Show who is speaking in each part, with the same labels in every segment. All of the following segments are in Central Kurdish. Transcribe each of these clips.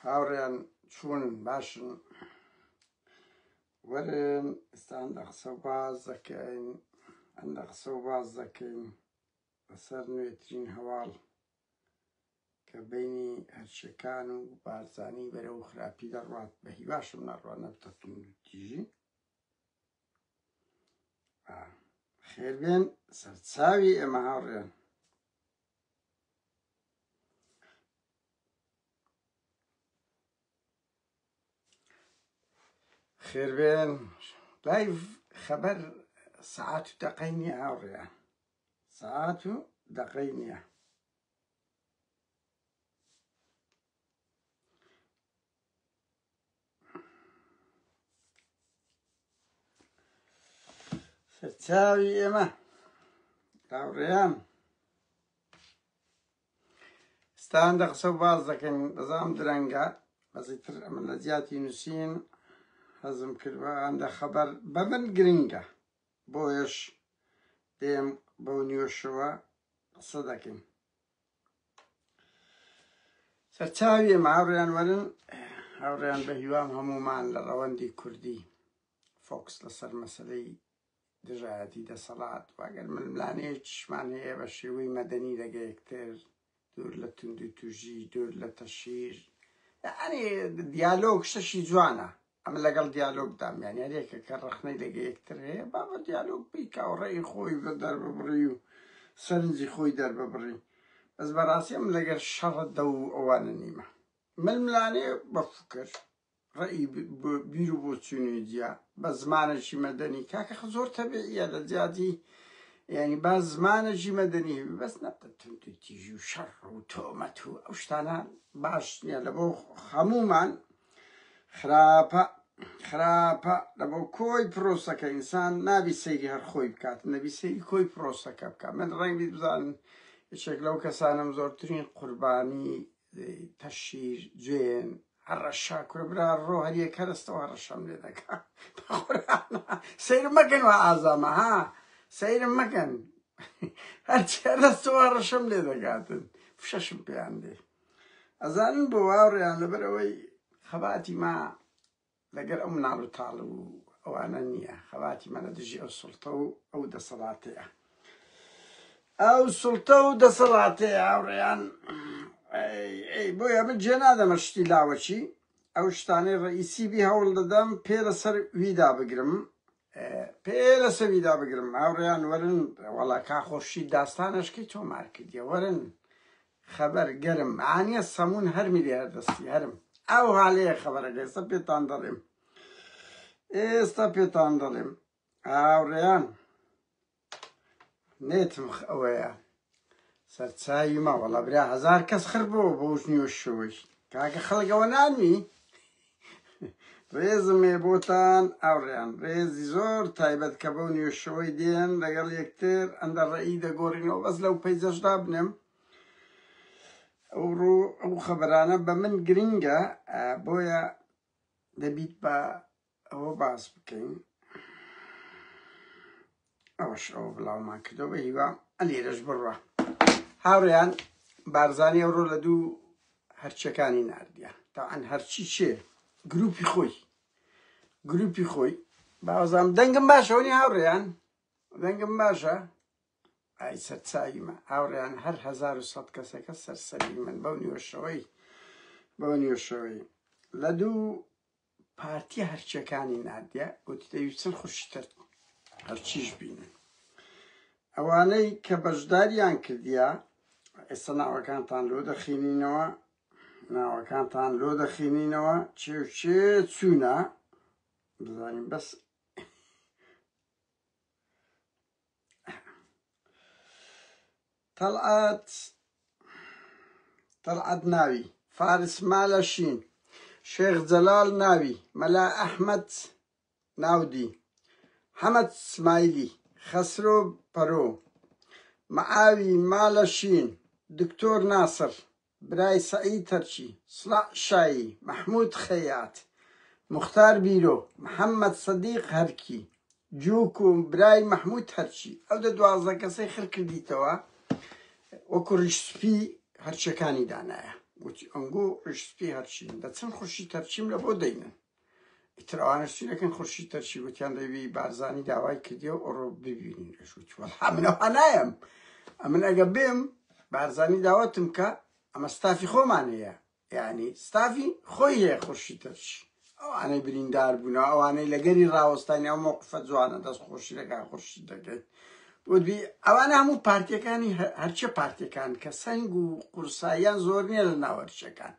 Speaker 1: هاوڕێیان چۆنن باشن وەرن ئێستا هەندە قسە و باس دەکەین هەندە قسە و باس دەکەین لەسەر نوێترین هەواڵ کە بینی هەرچەکان و بارزانی بەرەو خراپی دەڕوات بە هیواشم نەڕوات نەبتە توندوتیژی خێربێن سەرچاوی ئێمە هاوڕێن خێربێن لایڤ خەبەر سەعات و دەقەی نییە هاوڕێیان سەعات و دەقەی نییە سەرچاوی ئێمە هاوڕێیان ستان دە قسە و باز دەکەین بەزام درەنگە بەزیتر ئەمن لە جیاتی نووسین حەزم کردوە ئەندە خەبەر بە من گرنگە بۆیەش دێم بەو نیوەشەوە قسە دەکەین سەرچاوی ئێمە هاوڕێیان وەرن هاوڕێیان بە هیوام هەمومان لە ڕەوەندی کوردی فۆکس لەسەر مەسلەی دژایەتی دەسەڵات واگەر ململانێکیشمان هەیە بە شێوەی مەدەنی لەگە یەکتر دوور لە توندوتوژی دوور لە تەشهیر یعنی دیالۆگ شتەشی جوانە ئەمە لەگەڵ دیالۆگدام یعنی هەرێکە کە ڕەخنەی لەگە یەکتر هەیە با بە دیالۆگ بیکا و ڕێی خۆی بە دەرببڕی و سەرنجی خۆی دەرببڕی بەس بەڕاستی ئەم لەگەر شەڕە دەو و ئەوانە نیمە ململانێ بە فکر ڕێی بیر و بۆچوونی جیا بە زمانێکی مەدەنی کاکە خە زۆر تەبیعیە لە جیاتی یعنی با زمانێکی مەدەنی هەبی بەس نەبتە توند و تیژی و شەڕ و تۆمەت و ئەو شتانە باش نییە لە بۆ هەمومان خراپە خراپە لە بۆ کۆی پرۆسەکە ئینسان نابی سەیری هەر خۆی بکات نەبی سەیری کۆی پرۆسەکە بکات من ڕەنگی بزانن یەکێک لەو کەسانم زۆرترین قوربانی تەشیر جوێن هەڕەشە کورە برا ڕۆ هەریەک هەرستەوە هەڕەشەم لێ دەکا سەیرم مەکەن وا ئازامە ها سەیرم مەکەن هەرچی هەرستەوە هەڕەشەم لێ دەکاتن فشەشم پێیان دێ ئەزانن بۆ واوڕیان لەبەر ئەوەی خەباتی ما لەگەر ئەو مناڵ و تاڵ و ئەوانە نییە خەباتی مە لە دژی ئەو سوڵتە و ئەو دەسەڵاتەیە ئەو سوڵتە و دەسەڵاتەیە هاوڕێیان بۆیە من جێ نادەمە شتی لاوەکی ئەو شتانەی ڕئیسی بی هەوڵ دەدەم پێ لەسەر ویدا بگرم پێ لەسەر ویدا بگرم هاوڕێیان وەرن وەڵا کا خۆشی داستانەشکەی تۆمار کردیە وەرن خەبەر گەرم عانیە سەمون هەرمی لێ هەردەستی هەرم ئەو هالەیە خەبەرەکە ئێستا پێتان دەڵێم ئێستا پێتان دەڵێم هاوڕێیان نێتم ئەوەیە سەرچاوی ما وەڵا برا هەزار کەس خر بۆ بۆ نیوە شەوەی کاکە خەڵکەوە نانوی ڕێزم هەیە بۆتان ئاوڕێیان ڕێزی زۆر تایبەت کە بەو نوێشەوەی دێن لەگەڵ یەکتر ئەندە ڕێی دەگۆڕینەوە بەس لەو پەیجەشدا بنێم ئەو ڕوو ئەو خەبەرانە بە من گرنگە بۆیە دەبیت بە ئەوە باس بکەین ئەوەش ئەوە بڵاومان کردەوە بە هیوا ئەلێرەش بڕە هاوڕێیان بارزانی ئەوڕۆ لە دوو هەرچەکانی ناردیە تاعاان هەرچی چێ گروپی خۆی گروپی خۆی باوەزام دەنگم باشەوەنی هاوڕێیان دەنگم باشە ئای سەرچویمە هاوڕێیان هەر 1100 کەسەکە سەرسەری من بەو نیوەشەوەی بەو نیوەشەوەی لە دوو پارتی هەرچیەکانی ناردیە گوتی دەویستن خورشیتر هەرچیش بینن ئەوانەی کە بەشداریان کردیە ئێستا ناوەکانتان لۆ دەخینینەوە ناوەکانتان لۆ دەخینینەوە چێ و چێ چوونە بزانین بەس تەڵعەت تەڵعەت ناوی فارس مالە شین شێخ جەلال ناوی مەلا ئەحمەد ناودی حەمەد سمایلی خەسرۆ پەرۆ مەعاوی مالە شین دکتۆر ناسر برای سەعید تەرکی، سڵاح شایی، مەحمود خەیات، موختار بیرۆ، محەمەد سدیق هەرکی، جوک و برای مەحمود هەرکی، ئەو دە 12 کەسەی خر کردیتەوە وەکو ڕیش سپی هەرچیەکانی دانایە. گوتی ئەنگۆ ڕیشسپی هەرچین دەچن خوشی تەرچیم لە بۆ دەینن. ئیتر ئەوانەش چی دەکەن خورشید تەرچی وتیان دەبی بارزانی داوای کردیە و ئەڕۆ ببینین. ئەش وتی وەڵا من ئەوها نایەم، ئەمن ئەگە بێم بارزانی داوەتم کە ئەمە ستافی خۆمان هەیە، یعنی ستافی خۆی هەیە خورشید تەرچی، ئەوانەی بریندار بوونەوە، ئەوانەی لەگەری ڕاوەستانی ئەو مەوقفە جوانە دەست خۆشی لەگا خورشید دەکەین. وتبی ئەوانە هەموو پارتیەکانی هەرچە پارتیەکان کە سەنگ و قورساییان زۆر نییە لە ناو هەرچەکان،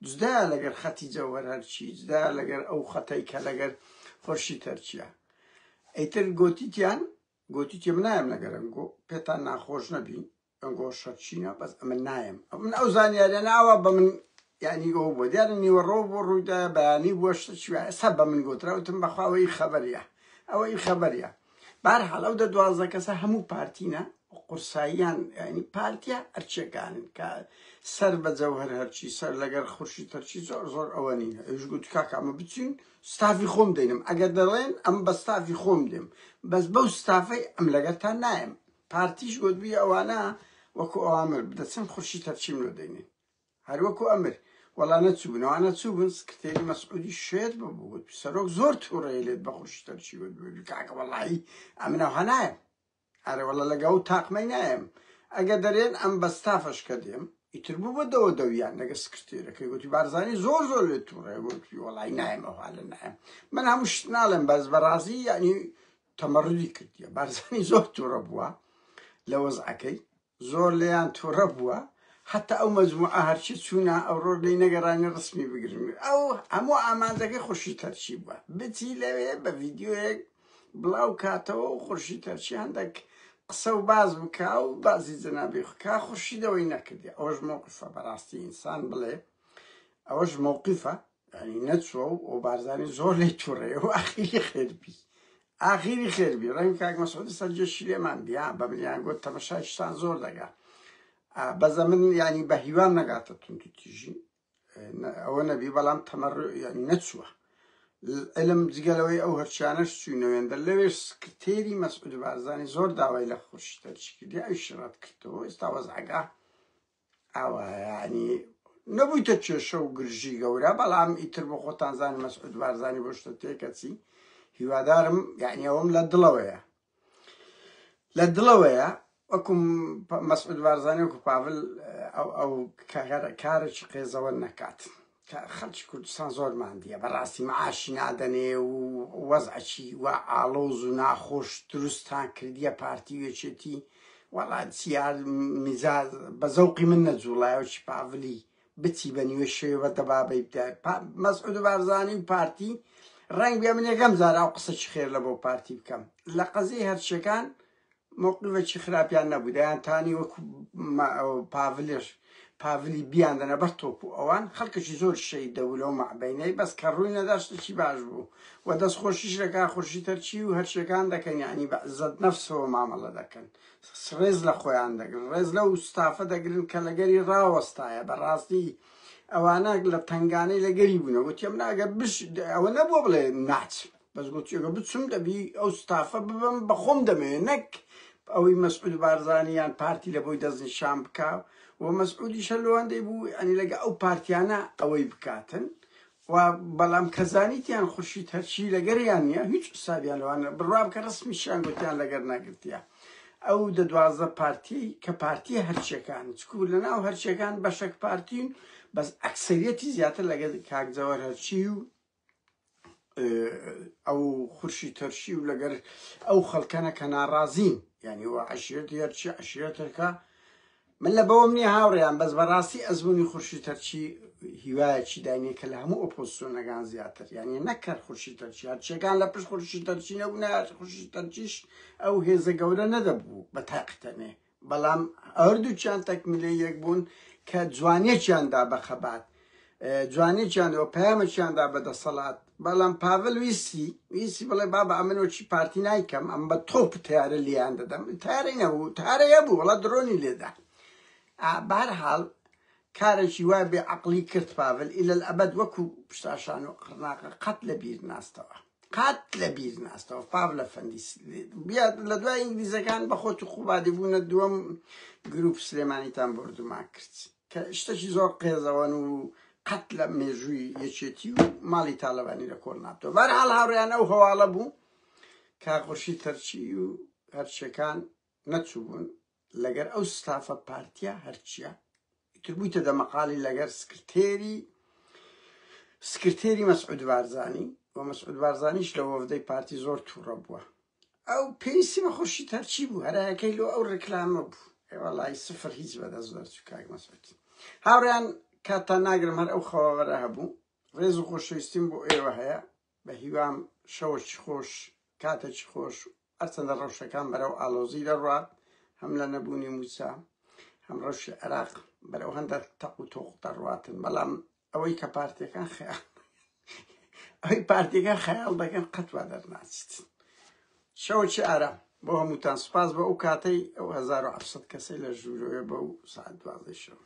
Speaker 1: جدا لەگەر خەتی جەوهەر هەرچی، جدا لەگەر ئەو خەتەی کە لەگەر خورشید هەرچیە. ئیتر گۆتیتیان گۆتیتی من نایم لەگەر ئەنگۆ، پێتان ناخۆش نەبی ئەنگۆ شەرچینە، بەس ئەمن نایم. من ئەو زانیاریانە ئاوا بە من یعنی ئەو بووە دیارە نیوەڕۆ بۆ ڕوویدا، بەیانی بووە شتە چی وایە ئێستا بە من گۆترا، وتم بەخوا ئەوە ئی خەبەریە، ئەوە ئی خەبەریە. بەهەرحاڵ ئەو دە 12 کەسە هەموو پارتینە قورساییان، یعنی پارتیە هەرچیەکانن کە سەر بە جەوهەر هەرچی سەر لەگەر خورشید هەرچی زۆر زۆر ئەوە نین. ئەویش گوت کاکە ئەمە بچین ستافی خۆم دەینم، ئەگەر دەڵێن ئەم بە ستافی خۆم دێم، بەس بەو ستافەی ئەم لەگەرتان نایەم. پارتیش گوتبی ئەوانە وەکو ئەوامر دەچن خورشید هەرچیم لۆ دەینن، هەر وەکو ئەمر. وەڵا نەچووبن، ئەوانە چووبن سکرتێری مەسعودی شێت ببوو، گوت سەرۆک زۆر تووڕەیە لێت بە خورشید هەرچی. گوت کاکە وەڵی ئەمنەوە هەنایەم، ئەرێ وەڵا لەگەڵ ئەو تاقمەی نایەم، ئەگە دەرێن ئەم بە ستافەش کە دێم. ئیتر بوو بە دەوە دەویان لەگە سکرتێرەکەی گوتی بارزانی زۆر زۆر لێت تووڕەیە. گوتی وەڵی نایەم، ئەو حالە نایەم. من هەموو شت ناڵێم، بەس بەڕازی یعنی تەمەڕدی کردیە. بارزانی زۆر تووڕە بووە لە وەزعەکەی، زۆر لێیان تووڕە بووە، حتا ئەو مەجموعە هەرچی چوونە ئەو ڕۆژ لێی نەگەڕانی ڕسمی بگرن. ئەو هەموو ئامانجەکەی خورشید تەرچی بووە، بچی لەوێ بە ڤیدیۆیەک بڵاو کاتەوە و خورشید تەرچی هەندێک قسە و باز بکا و بازی جەنابی بکا. خورشیدەوەی نەکردی. ئەوەش مەوقفە بەڕاستی ئینسان بڵێ ئەوەش مەوقفە، یعنی نەچووە و ئەو بارزانی زۆر لێی تووڕەیە و ئاخیری خێر بی، ئاخیری خێر بی. ڕەنگ کاک مەسعود سەرجێشی لێمان بیا بە منیان گوت تەمەشای شتان زۆر دەگا، بەزە من یعنی بە هیوام نەگاتە توند و تیژی ئەوە نەبی، بەڵام تەمەڕ یعنی نەچووە. علم جگەلەوەی ئەو هەرچیانەش چوینەوێندە لەوێ سکرتێری مەسعود بارزانی زۆر داوای لە خورشید هەرچی کردی، ئەویش ڕەت کردەوە. ئێستا وەزعەکە ئاوا یعنی نەبوویتە کێشە و گرژی گەورە، بەڵام ئیتر بۆ خۆتان زانی مەسعود بارزانی بۆ شتە تێکەچی. هیوادارم یعنی ئەوەم لە دڵەوەیە، لە دڵەوەیە وەکو مەسعود بارزانی وەکو پاڤل ئەو کارێکی قێزەوە نەکات. خەڵکی کوردستان زۆر ماندیە بەڕاستی، معاشی نادەنێ و وەزعەکی و ئاڵۆز و ناخۆش دروستان کردیە پارتی و یەکێتی. وەڵا چیار میزاز بە زەوقی من نەجوڵایەوە چی پاڤلی بچی بە نیوە شەوێ بە دەبابەی بدای. مەسعود بارزانی و پارتی ڕەنگ بێ من یەکەم جار ئەو قسەکی خێر لە بۆ پارتی بکەم. لە قەزیەی هەرچیەکان مەوقفێکی خراپیان نەبوو، دەیانتانی وەکو پاڤلێش پاڤلی بیان دەنە بەر تۆپ و ئەوان خەڵکێکی زۆر شەهید دەبوو لەو مەعبەینەی، بەس کە ڕووی نەدا شتێکی باش بوو و دەست خۆشیش دەکا خورشید هەرچی و هەرچیەکان دەکەن، یعنی بە عزەت نەفسەوە مامەڵە دەکەن، ڕێز لە خۆیان دەگرن، ڕێز لەو ستافە دەگرن کە لەگەری ڕاوەستایە. بەڕاستی ئەوانە لە تەنگانەی لەگەری بوونە. گوتیم ناگە بش ئەوە نەبووە بڵێ ناچم، بەس گوتیەکە بچم دەبی ئەو ستافە ببم بە خۆم دەمەوێ، نەک ئەوەی مەسعود بارزانی یان پارتی لە بۆی دەستنیشان بکا و مەسعودیشە لەوەندەی بوو یعنی لەگە ئەو پارتیانە ئەوەی بکاتن و بەڵام کە زانیتیان خورشید هەرچی لەگەریان نییە هیچ حسابیان لەوانە بڕوا بکە ڕسمیشیان گوتیان لەگەر نەگرتیە. ئەو دە 12 پارتی کە پارتی هەرچیەکان چکو لەناو هەرچیەکان بەشەک پارتین، بەس ئەکسەریەتی زیاتر لەگەر کاک جەوەر هەرچی و ئەو خورشی تەرشی و لەگەر ئەو خەڵکەنە کە ناڕازین، یعنی وە عەشیرەتی هەرچی عەشیرەتەکە. من لە بەوەم نییە هاوڕێیان، بەس بەڕاستی ئەزمموی خورشی تەرچی هیوایەکی داینێ کە لە هەموو ئۆپۆزیسیۆنەکان زیاتر، یعنی نەکەر خورشی تەرچی هەرچیەکان لە پشت خورشی تەرچی نەبوو، خورشی تەرچیش ئەو هێزە گەورە نەدەبوو بە تاقیتەنێ، بەڵام هەردووکیان تەکمیلەی یەک بوون کە جوانیەکیان دا بە خەبات، جوانیەکیان و پەیامێکیان دا بە دەسەڵات. بەڵام پاڤل ویستی بڵێ بابا ئەمن وەکی پارتی نایکەم، ئەم بە تۆپ تیارە لیان دەدەم. تارەی نەبوو، تارەی هەبوو، وەڵا درۆنی لێدا. بەهەرحاڵ کارێکی وا بێ عەقڵی کرد پاڤل ئیلە ئەبەد وەکو پشتاشان و قڕناقە قەت لە بیر ناستەوە، قەت لە بیر ناستەوە. پاڤل ئەفەندی لە دوای ئینگلیزەکان بە خۆت و قوبادی بوونە دووەم گروپ سلێمانیتان بۆردومان کرد. کە شتەکی زۆر قێزەوەن و قەت لە مێژووی یەکێتی و ماڵی تاالبانی لە کۆڵ نابتەوە. بەرحاڵ هاوڕیان ئەو هەواڵە بوو کە خورشید تەرچی و هەرچەکان نەچووبوون لەگەر ئەو ستافە پارتیە هەرچیە ئیتر بوویتە دەمەقاڵی لەگەر سکرتێری سکرتێری مەسعود بارزانی و مەسعود بارزانیش لە وەفدەی پارتی زۆر تووڕە بووە. ئەو پێویستی بە خورشید هەرچی بوو هەرایەکەی لۆ ئەو ڕێکلامە بوو. وەڵی سفر هیچ بەدەست دەرچوو کاک مەسعود. هاوڕێیان کاتتان ناگرم، هەر ئەو خەوەرە هەبوو. ڕێز و خۆشەویستیم بۆ ئێوە هەیە، بە هیوام شەوەکی خۆش، کاتێکی خۆش. هەرچەندە ڕەوشەکان بەرەو ئالۆزی دەڕوات، هەم لە نەبوونی مووچە هەم ڕەوشی عێراق بەرەو هەندێک تەق و تۆق دەڕواتن، بەڵام ئەوەی کە پارتیەکان خەیاڵ ئەوەی پارتیەکان خەیاڵ دەکەن قەت وا دەرناچێت. شەوەکی ئارام بۆ هەمووتان. سوپاس بۆ ئەو کاتەی ئەو 1700 کەسەی لە ژوورەوەی بەو ساعت 12 شەو.